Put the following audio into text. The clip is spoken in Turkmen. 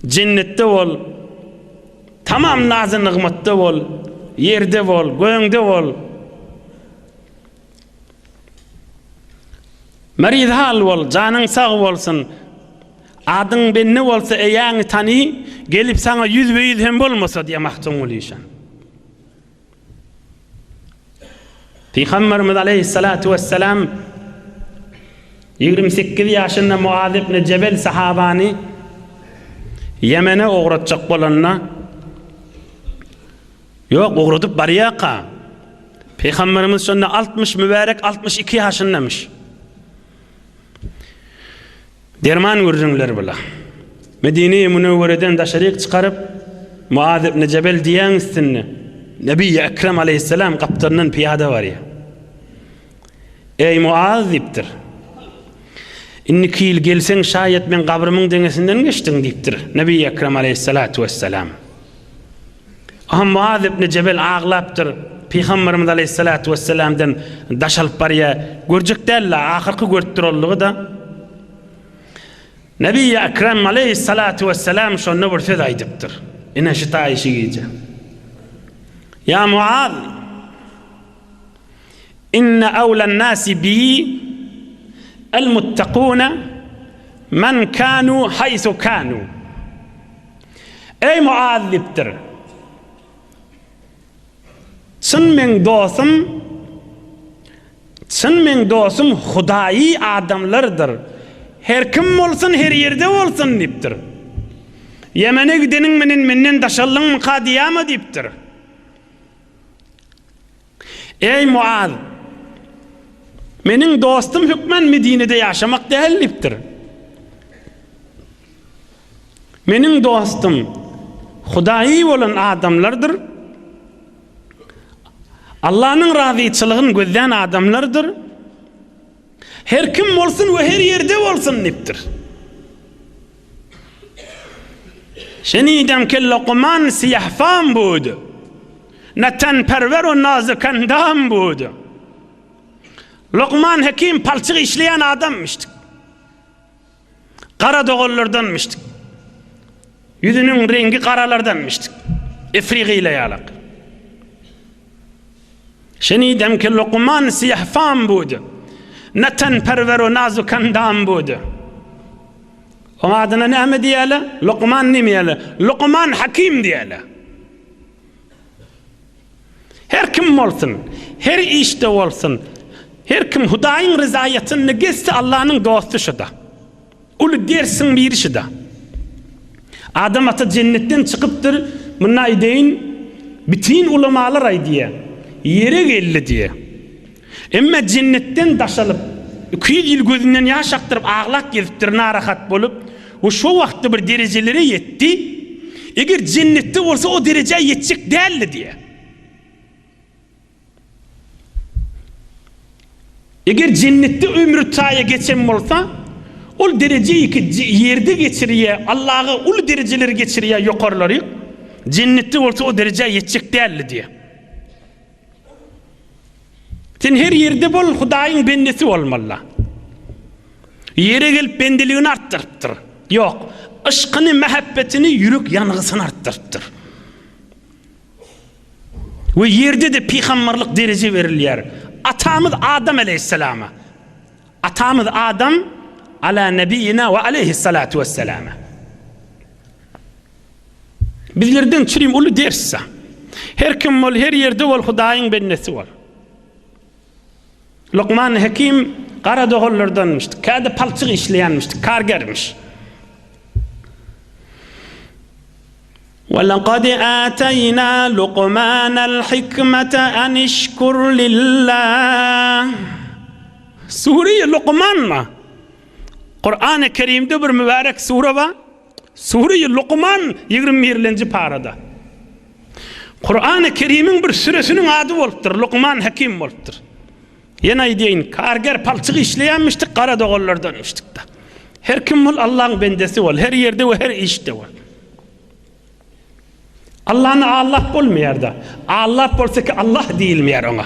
Jennetde bol, tamam nazy-nygmatda bol, ýerde bol, göňde bol. Maryz hal bol, janyň sag bolsun. Adyň bende bolsa eýäňi tany, gelip saňa ýüzbe-ýüz hem bolmasa diýýär Magtymguly işan. Pygamberimiz aleýhissalatu wessalam 28 ýaşynda Muaz ibn Jebel sahabany Ýemene ugratjak bolanda Ýok, ugradyp barýarka Pygamberimiz şonda 60 mübärek 62 ýaşyndamyş. Derman gürrüňler bula. Medine-i Münewwereden daşaryk çykaryp, Muaz ibn Jebel diýäň üstünde, Nebi-i Ekrem aleýhissalam gapdalyndan pyýada barýar. Eý, Muaz diýipdir. Indiki ýyl gelseň şaýat meň gabrymyň deňesinden geçdiň diýipdir Nebi-i Ekrem aleýhissalatu wessalam. Aha Muaz ibn Jebel aglapdyr. Pygamberimiz aleýhissalatu wessalamdan daş alyp barýar. Görjek däl-le, ahyrky görüp duranlygy-da. Nebi Ekrem aleýhissalatu wessalam şonda bir söz aýdypdyr. Ine şu taýşy gije. Ýa Muaz! Inne awlan nasi bi el-muttakuna men kanu haýsu kanu. Eý Muaz diýipdir. Çyn meň dostum, çyn meň dostum Hudaýy adamlardyr. Her kim bolsun, her ýerde bolsun diýipdir. Ýemene gideniň menen menden daşaldyňmyka diýýämi diýipdir. Eý Muaz! Meniň dostum hökmän Medinede ýaşamak däl diýipdir. Meniň dostum Hudaýy bolan adamlardyr. Allanyň razyçylygyny gözlän adamlardyr. Her kim bolsun we her ýerde bolsun diýipdir. Şenidem ki Lokman siýahfam bud. Ne tenperwer we nazikendam bud. Lokman Hekim palçyk işleýän adammyşdyk. Gara doganlardanmyşdyk. Ýüzüniň reňgi garalardanmyşdyk. Efrigyla ýalak. Şenidem ki Lukman siýahfam bud. Ne tenperwer we nazikendam bud. Oň adyna näme diýýärler? Lukman diýmeýärler. Lukman Hakim diýýärler. Her kim bolsun, her işde bolsun, her kim Hudaýyň ryzaýatynda gezse Allanyň dosty şuda. Uly dersiň biri şuda. Adam ata jennetden çykypdyr, munda aýdaýyn, bütin ulamalar aýdýar, ýere geldi diýe. Emma jennetden daşalyp, 200 ýyl gözünden ýaş akdyryp aglap gezipdir narahat bolup we şo wagtda bir derejelere ýetdi, eger jennetde bolsa o derejä ýetjek däldi diýýär. Eger jennetde ömri taýa geçen bolsa, ol derejeyi ki ýerde geçirýär, Allaha uly derejeleri geçirýär ýokarlary, jennetde bolsa o derejä ýetjek däldi diýýär. Sen her ýerde bol, Hudaýyň bendesi bolmaly. Ýere gelip bendeligini artdyrypdyr. Ýok, yşkyny, mähebbetini, ýürek ýangysyny artdyrypdyr. We ýerde-de pygamberlik dereje berilýär. Atamyz Adam aleýhissalama. Atamyz Adam ala nebiýina we aleýhissalatu wesselama. Bizlerden çürim uly ders. Her kim bol, her ýerde bol, Hudaýyň bendesi bol. Lukman Hekim gara doganlardanmyş, käde palçyk işleýänmiş, kargermiş. وَلَقَدْ آتَيْنَا لُقْمَانَ الْحِكْمَةَ أَنِ اشْكُرْ لِلَّهِ Sure-i Lukman ma? Kur'an-ı Kerimde bir mübarek sure bar. Sure-i Lukman 21-nji parada. Kur'an-ı Kerimiň bir süresiniň ady bolupdyr. Lukman Hekim bolupdyr. Ýene aýdaýyn, karger palçyk işleýänmişdik, gara doganlardanmyşdyk-da. Her kim bol, Allaň bendesi bol, her ýerde we her işde bol. Allany allap bolmaýar-da. Allap bolsa ki Allah diýilmeýär oňa.